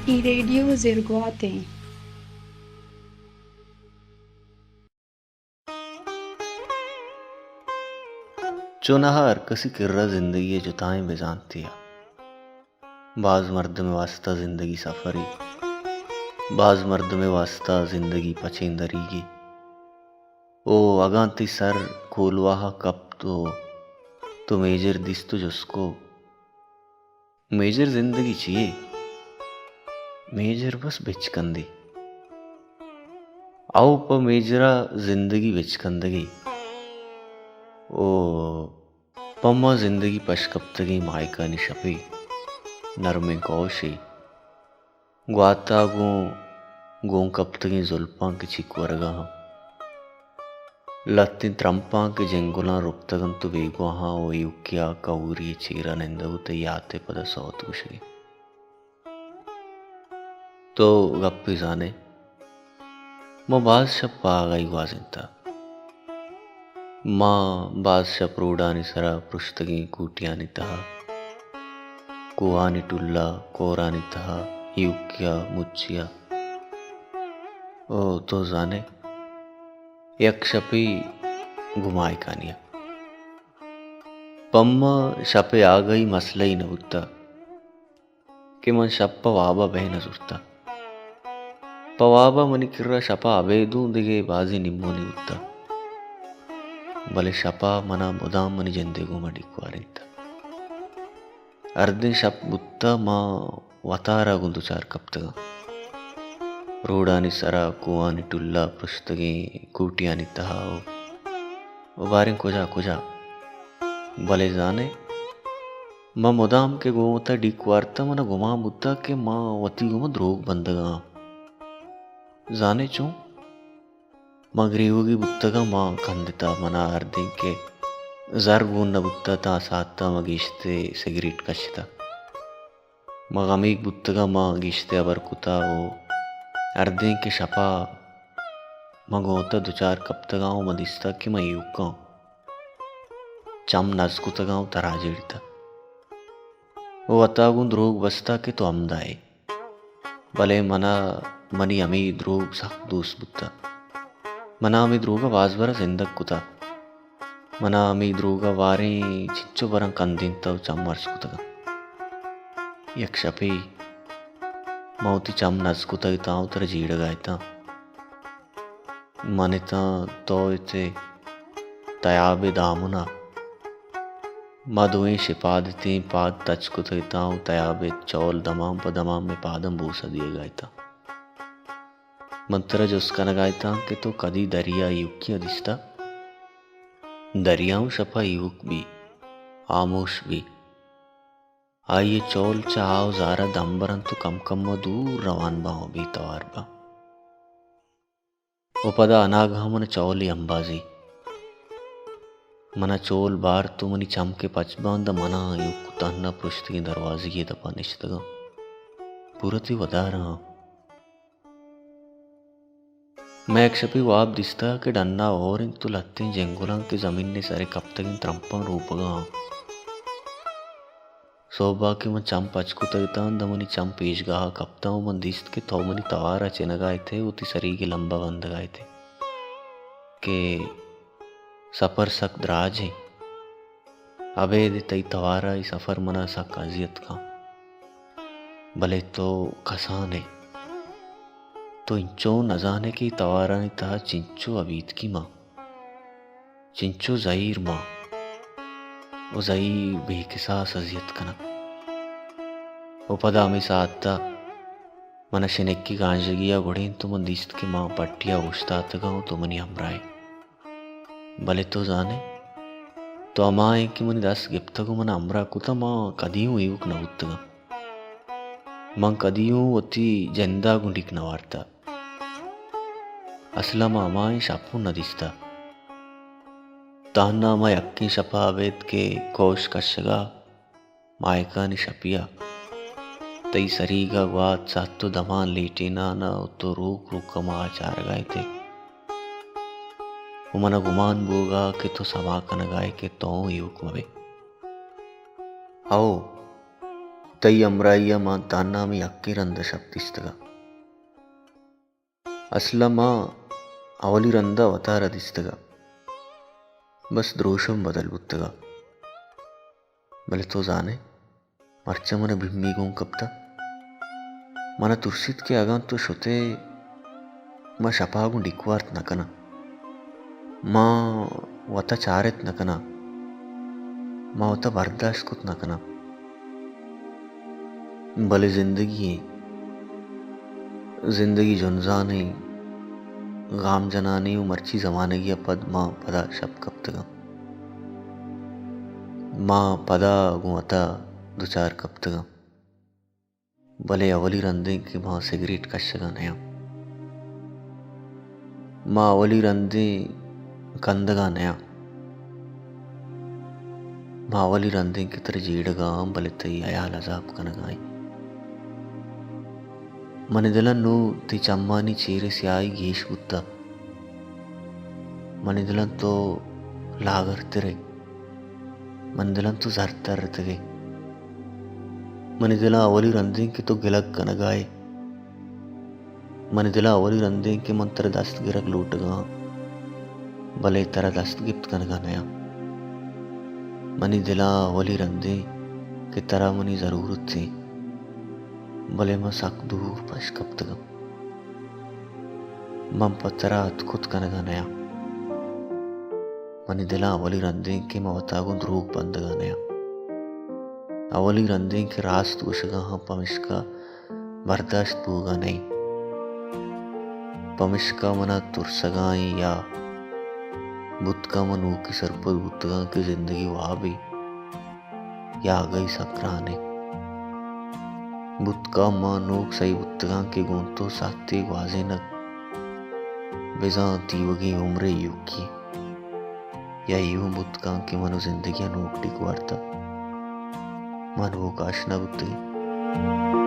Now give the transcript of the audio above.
اے ریڈیو زرگوات ایں۔ چوناہا ہر کسی کرا زندگی ءِ جتائیں بزانتے ءَ۔ باز مردم ءِ واستا زندگی سفرے، باز مردم ءِ واستا زندگی پچیں دریگے۔ او اگاں تئی سر کولواہ ءَ کپت ءُ تو میجر دیست ءُ جست کو، میجر زندگی چی یے؟ میجر بس بچکندے۔ او پہ میجرا زندگی بچکندگے۔ او پہ ما زندگی پشکپتگیں ماہکانی شپے، نرمیں کوشے، گواتا گوں گون کپتگیں زلپاں کہ چک ورگا آں۔ لہتیں ترمپاں کہ جنگلاں رپتگ انت ءُ بیگواہاں ءُ ایوکیا کہوری ءِ چیرا نندگ ءُ تئی یات ءِ پدا سوت گوشگے۔ تو گپے زانے، ما باز شپ پہ آگاہی گوازینتہ۔ ما باز شپ روڈانی سرا پرشتگیں کوٹیانی تہا، کوہانی ٹلا، کورانی تہا، ایوکیا، مچیا۔ او تو زانے، یک شپے گوں ماہکانیا۔ پہ ما شپ ءِ آگاہی مسئلہ ہی نہ بوتہ۔ کہ من شپ پہ وابا بہ نہ زرتہ۔ پہ وابا منی کرا شپا ابید اوں دگہ بازیں نیمونے بوتہ۔ بلے شپا منا مدام منی جندے گوما ڈیک وارینتہ۔ ہردیں شپ بوتہ ما وتارا گوں دچار کپتگاں۔ روڈانی سرا کوہانی ٹلا پرشتگیں کوٹیانی تہا و، و باریں کجا کجا۔ بلے زانے، من مدام کہ گوں وتا ڈیک وارتہ، منا گمان بوتہ کہ ما وتی گوما دروگ بندگا آں۔ زانے چون؟ ما گریوگی بوتگاں، ما کندتہ، منا ہردیں کہ زر گون نہ بوتہ، تاں ساعتا ما گیشتے سگریٹ کشتہ۔ ما غمیگ بوتگاں، ما گیشتے ہبر کتہ و ہردیں کہ شپا ما گوں وتا دچار کپتگاں و ما دیستہ کہ ما ایوکاں۔ چم نز کتگاں و ترا جیڑتہ و وتا گوں دروگ بستہ کہ تو ہمدا ئے۔ بلے منا منی ہمے دروگ سک دوست بوتہ۔ منا ہمے دروگا باز برا زندگ کتہ۔ منا ہمے دروگا باریں چنچو براں کندینتہ و چم ارس کتگاں۔ یک شپے من وتی چم نز کتگ اتاں و ترا جیڑگا اتاں۔ من اتاں تو ات ئے تیاب ءِ دامنا۔ ما دوئیں شپاد اتیں، پاد تچک کتگ اتاں و تیاب ءِ چول دمان پہ دمان مئے پاداں بوسہ دیگا اتاں۔ من ترا جست کنگا اتاں کہ تو کدی دریا ایوکیا دیستہ؟ دریا اوں شپا ایوک بی، ہاموش بی۔ آئی ءِ چول چہ آ و زارا دم برنت و کم کم ءَ دور روان باں و بے توار باں۔ و پدا اناگہ من چولے امبازی۔ منا چول بارت و منی چم کہ پچ باں، داں منا ایوک تہنا پرشتگیں دروازگی ءِ دپا نشتگاں۔ پورا تئی ودار آں۔ مئے یک شپے واب دیستہ کہ ڈنا ہور انت و لہتیں جنگلاں کہ زمین ءِ سرے کپتگیں ترمپاں روپگا آں۔ سہبا کہ من چم پچ کتگ اتاں، داں منی چم پیشگاہا کپتاں و من دیست کہ تو منی توارا چنگا ات ئے و وتی سریگے لمبا بندگا ات ئے کہ سپر سک دراج انت۔ ابید تئی توارا اے سفر منا سک اذیت کن۔ بلے تو کسان ئے۔ تو انچو نزان ئے کہ اے توارانی تہا چنچو ابیتکی مان، چنچو زہیر مان و زہیر بے کساس اذیت کناں۔ و پدا ہمے ساعتا منا شنکی گانژگیا گڑینت و من دیست کہ ما پٹیا اوشتاتگاں و تو منی ہمراہ ئے۔ بلے تو زان ئے، تو ہما ئے کہ منی دست گپتگ و منا ہمراہ کتہ، ما کدی اوں ایوک نہ بوتگاں۔ من کدی اوں وتی جندا گوں ڈیک نہ وارتہ۔ اسلا ما ہما ایں شپ اوں نہ دیستہ۔ تہنا ہما یکیں شپا ابید کہ کوش کشگا ماہکانی شپیا تئی سریگا گوات سہت و دمان لیٹینان ء و تو روک روک ء ماہ چارگا ات ئے و منا گمان بوگا کہ تو سما کنگا ئے کہ تو اوں ایوک مہ بئے۔ ہئو، تئی ہمراہی ءَ ما تہنا ہمے یکیں رند ءَ شپ دیستگ ءَ۔ اسل ءَ ما اولی رند ءَ وتارا دیستگ ءَ۔ بس دروشم بدل بوتگ ءَ۔ بلے تو زان ئے، مرچاں من ءَ بھمی گون کپتہ۔ من ءَ ترسیت کہ اگاں تو شت ئے، ما شپ ءَ گوں ڈیک وارت نہ کناں۔ ما وت ءَ چارت نہ کناں۔ ما وت ءَ برداشت کت نہ کناں۔ بلے زندگی ایں، زندگی جنزانیں، گام جنانیں ءُ مرچی زمانگے ءَ پد ما پدا شپ کپتگ آں۔ ما پدا گوں وت ءَ دچار کپتگ آں۔ بلے اولی رند ایں کہ ما سگریٹ کشگ ءَ نیاں۔ ما اولی رند ایں کندگ ءَ نیاں۔ ما اولی رند ایں کہ ترا جیڑگ ءَ آں، بلے تئی ہیال عذاب کنگ ءَ ایں۔ منی دل ءَ نوں تئی چمانی چیر ءِ سیاہی گیش بوتہ۔ منی دل ءَ تو لاگرتر ئے۔ منی دل ءَ تو زرد ترتگ ئے۔ منی دل ءَ اولی رند ایں کہ تو گلگ کنگ ءَ ئے۔ منی دل ءَ اولی رند ایں کہ من ترا دست گرگ لوٹگ ءَ آں، بلے ترا دست گپت کنگ ءَ نیاں۔ منی دل ءَ اولی رند ایں کہ ترا منی ضرورت ایں، بلے من سک دور پش کپتگ آں۔ من پہ ترا اتک کت کنگ ءَ نیاں۔ منی دل ءَ اولی رند ایں کہ من وت ءَ گوں دروگ بندگ ءَ نیاں۔ اولی رند ایں کہ راست گوشگ ءَ آں، پمشکا برداشت بوگ ءَ نہ ایں۔ پمشکا من ءَ ترسگ ءَ ایں یا بوت کنت من نوکی سرپد بوتگ آں کہ زندگی وابے یا آگہی سک گران ایں۔ بوت کنت ما نوک سہی بوتگ آں کہ گوں تو ساہتے گوازینگ بزاں تیوگیں عمرے ایوکی۔ یا اے اوں بوت کنت کہ من ءَ زندگی ءَ نوک ڈیک وارتہ۔ ما نوک آشنا بوتگ ایں۔